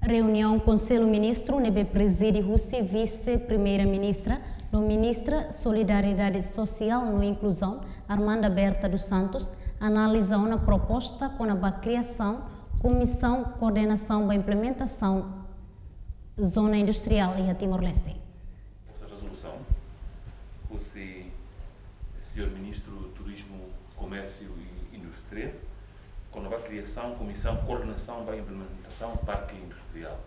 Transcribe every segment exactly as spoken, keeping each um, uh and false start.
Reuniaun Konsellu Ministru ne'ebé prezide husi Vise-Primeira-Ministra no Ministra Solidariedade Sosiál no Inkluzaun, Armanda Berta dos Santos, analiza ona proposta kona-ba kriasaun Komisaun Koordenasaun ba Implementasaun Zona Industriál iha Timor-Leste. Essa resolução, husi Señór Ministru Turizmu, Komérsiu i Indústria, kona-ba kriasaun Komisaun Koordenasaun ba Implementasaun Parke Industriál.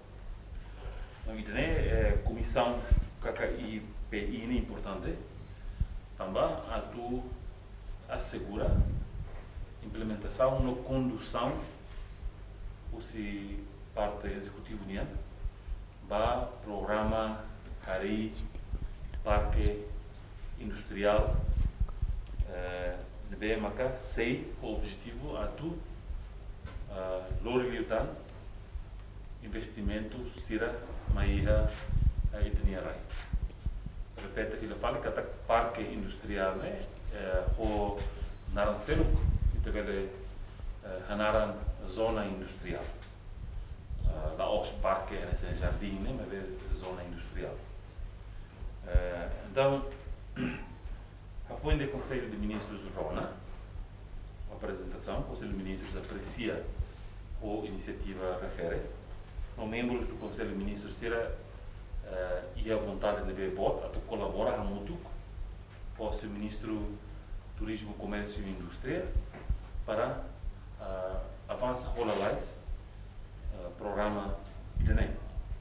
No ida-ne'e, eh, komisaun K K I P I ne'e importante tanba atu asegura implementasaun no kondusaun husi parte ezekutivu nian ba programa harii parke industriál, eh, ne'ebé maka sei ho objetivu atu, ah, lori liután investimentu sira mai iha, eh, ita-nia rai. Repete fila fali katak parke industriál ne'e, eh, ho naran seluk ita bele, eh, hanaran zona industriál. Eh, la'ós parke, eh, se jardín ne'e, maibé zona industriál. Eh, entaun, hafoin de Konsellu de Ministrus rona aprezentasaun, Konsellu de Ministrus apresia ho inisiativa refere. No membrus do Konsellu de Ministrus sira, eh, iha vontade ne'ebé boot atu kolabora hamutuk ho Señór Ministru Turizmu, Komérsiu i Indústria para, eh, avansa hola lalais, eh, programa ida-ne'e.